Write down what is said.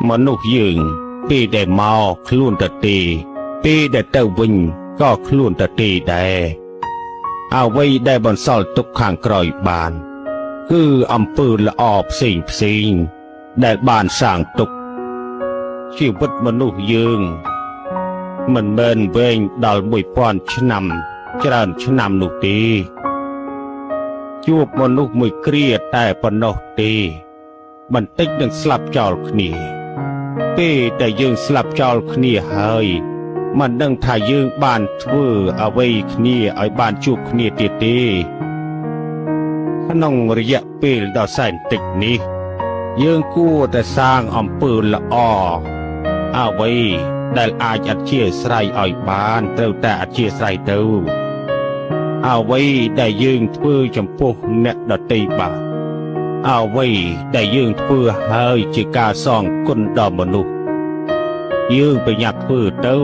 មនុស្សយើងពេលដែលមកខ្លួនតទេពេលដែលទៅវិញក៏ខ្លួនតទេដែរអ្វីដែលបន្សល់ទុកខាងក្រោយបាន គឺអំពើល្អផ្សេងផ្សេងដែលបានសាងទុកជីវិតមនុស្សយើង មិនមែនវែងដល់1000ឆ្នាំ ច្រើនឆ្នាំនោះទេ ជួបមនុស្សមួយគ្រាតែប៉ុណ្ណោះទេ បន្តិចនឹងស្លាប់ចោលគ្នា ពេលដែលយើងស្លាប់ចោលគ្នាហើយមិនដឹងថាយើងបានធ្វើអ្វីគ្នាឲ្យបានជួបគ្នាទៀតទេ ក្នុងរយៈពេលដ៏សែនតិចនេះ យើងគួរតែសាងអំពើល្អអ្វីដែលអាចអធ្យាស្រ័យឲ្យបានត្រូវតែអធ្យាស្រ័យទៅ អ្វីដែលយើងធ្វើចំពោះអ្នកដទៃបាទអ្វីដែលយើងធ្វើហើយជាការសងគុណដល់មនុស្សយើងប្រញាប់ធ្វើទៅ